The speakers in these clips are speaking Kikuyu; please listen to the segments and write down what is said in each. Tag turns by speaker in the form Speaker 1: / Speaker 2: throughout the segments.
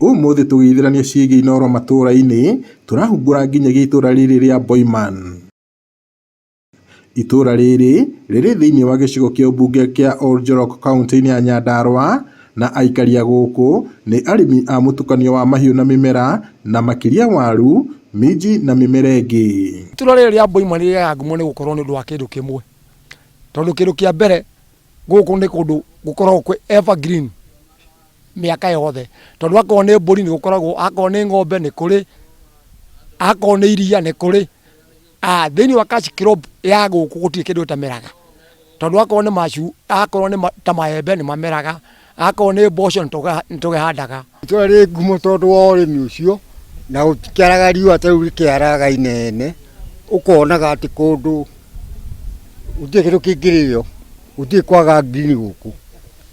Speaker 1: Ũmũthĩ tũgĩithĩrania ciĩgiĩ Inooro matũra-inĩ, tũrahungura nginyagia itũra rĩrĩ rĩa Boiman. Itũra rĩrĩ rĩrĩ thĩinĩ wa gĩcigo kĩa ũmbunge kĩa Oljorok kauntĩ-inĩ ya Nyandarua na aikari a gũkũ nĩ arĩmi a mũtukanio wa mahiũ na mĩmera na makĩria waru, minji na mĩmera ĩngĩ.
Speaker 2: Itũra rĩrĩ rĩa Boiman rĩrĩ ngumo nĩ gũkorwo nĩ ũndũ wa kĩndũ kĩmwe, tondũ kĩndũ kĩa mbere gũkũ nĩ kũndũ gũkoragwo kwĩ evergreen mĩaka yothe, tondũ akorwo nĩ mbũri nĩ gũkoragwo, akorwo nĩ ng'ombe nĩ kũrĩ, akorwo nĩ iria nĩ kũrĩ. Thĩinĩ wa cash crop ya gũkũ gũtirĩ kĩndũ gĩtameraga, tondũ akorwo nĩ macu, akorwo nĩ ta maembe nĩ mameraga, akorwo nĩ mboco nĩ tũkĩhandaga.
Speaker 3: Itũra rĩ ngumo tondũ wa ũrĩmi ũcio, na gũtikĩaraga riũa ta rĩu rĩkĩaraga inene, ũkonaga atĩ kũndũ gũtirĩ kĩndũ kĩngĩrĩo, gũtirĩ kwaga ngirini gũkũ,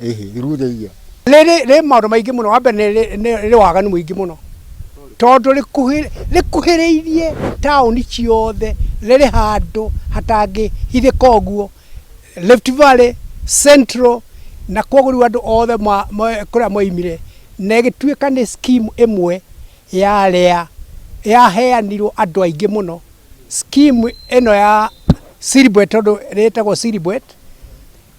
Speaker 3: ĩhĩ through the year.
Speaker 4: Rĩ maũndũ maingĩ mũno, wa mbere nĩ waganu mũingĩ mũno, tondũ rĩkuhĩrĩirie taũni ciothe, rĩrĩ handũ hatangĩhithĩka ũguo, Rift Valley, Central, na koguo rĩu andũ othe kũrĩa moimire, na ĩgĩtuĩka nĩ scheme ĩmwe yarĩa yaheanirwo andũ aingĩ mũno. Scheme ĩno ya Silibwet tondũ rĩtagwo Silibwet,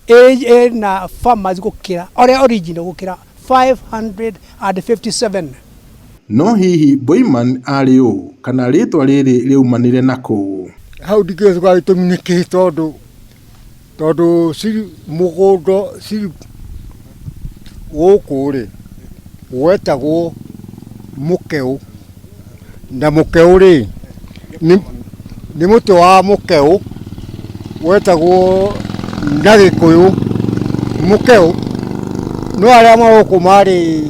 Speaker 4: ĩna farmers gũkĩra ũrĩa original gũkĩra 557.
Speaker 1: No hihi Boiman arĩ ũ kana rĩtwa rĩrĩ rĩaumanire nakũ?
Speaker 3: Hau ndingĩcũka gĩtũmi nĩ kĩĩ tondũ tondũ mũgũnda gũkũ rĩ gwetagwo mũkeũ, na mũkeũ rĩ nĩ mũtĩ wa mũkeũ wetagwo na Gĩkũyũ mũkeũ, no arĩa gũkũ marĩ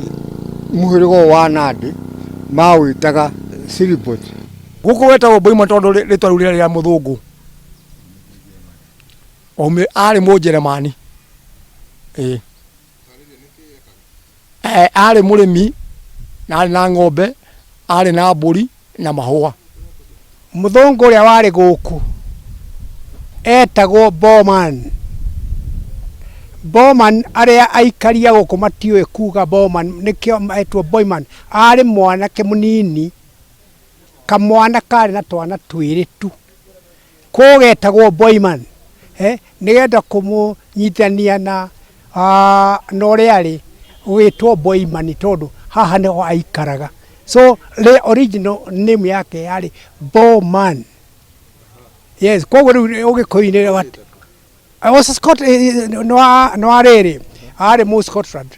Speaker 3: mũhĩrĩga ũyũ wa Nandĩ mawĩtaga Silibwet.
Speaker 2: Gũkũ gwetagwo Boiman tondũ rĩtwa rĩu rĩarĩ rĩa mũthũngũ, arĩ mũnjeremani, ĩĩ. Arĩ mũrĩmi na arĩ na ng'ombe, arĩ na mbũri na mahũa.
Speaker 4: Mũthũngũ ũrĩa warĩ gũkũ etagwo Bowman. Bowman arĩa aikari a gũkũ matiũĩ kuga Bowman nĩkĩo etwo Boiman. Arĩ mwanake mũnini, kamwana karĩ na twana twĩrĩ tu. Kũu getagwo Boiman nĩgetha kũmũnyitithania na na ũrĩa arĩ, gũgĩtwo Boiman tondũ haha nĩho aikaraga. So the original name yake yarĩ Bowman. Yes, koguo rĩu ũgĩkũyũ-inĩ nĩ wa rĩrĩ, arĩ mũ Scotland.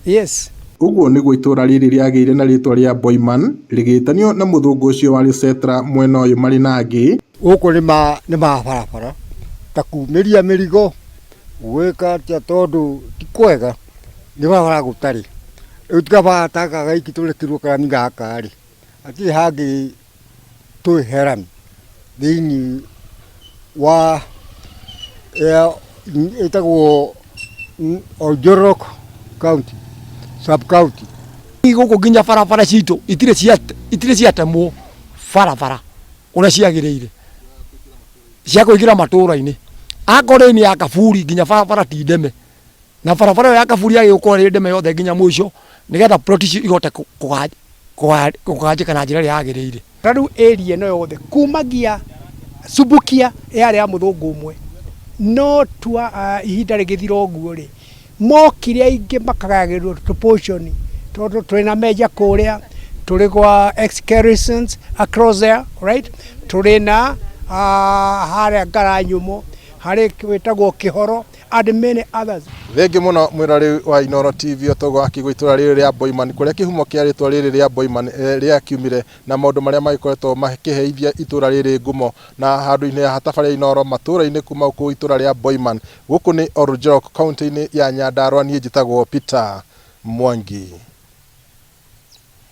Speaker 4: Yes.
Speaker 1: Ũguo nĩguo itũra rĩrĩ rĩagĩire na rĩtwa rĩa Boiman rĩgĩtanio na mũthũngũ ũcio warĩ settler mwena ũyũ marĩ na angĩ.
Speaker 3: Gũkũ nĩ ma barabara ta kumĩria mĩrigo gwĩka atĩa tondũ ti kwega nĩ barabara gũtarĩ. Rĩu ti kabara ta gaka gaiki tũrekĩrwo karami gaka rĩ, hatirĩ hangĩ tũĩ he rami thĩinĩ wa ĩtagwo Oljorok County, sub county.
Speaker 2: Gũkũ nginya barabara citũ itirĩ ciatemwo barabara ũrĩa ciagĩrĩire cia kũingĩra matũra-inĩ. Akorwo nĩ ya kaburi nginya barabara ti ndeme. Na barabara ĩyo ya kaburi yagĩrĩirwo gũkorwo ĩrĩ ndeme yothe nginya mũico nĩgetha plot icio ihote kũganjĩka na njĩra ĩrĩa yagĩrĩire.
Speaker 4: Ta rĩu area ĩno yothe kumagia Subukia yarĩ ya mũthũngũ ũmwe, no tua ihinda rĩgĩthira ũguo rĩ, mokire aingĩ makagayagĩrwo tũ portion tondũ twĩna Meja kũrĩa, tũrĩ gwa ex Kerrisons across there, right, tũrĩ na harĩa Ngaranyũmũ, harĩ wĩtagwo Kĩhoro and many others.
Speaker 1: Thengiũ mũno mwĩroreri wa Inooro TV Otogo akĩigua itũra rĩrĩ rĩa Boiman kũrĩa kĩhumo kĩa rĩtwa rĩrĩ rĩa Boiman rĩakiumire na maũndũ marĩa magĩkoretwo makĩheithia itũra rĩrĩ ngumo na handũ-inĩ ha tabarĩra Inooro matũra-inĩ kuma kũu itũra rĩa Boiman. Gũkũ nĩ Oljorok kaunti-inĩ ya Nyandarua niĩ njĩtagwo Peter Mwangi.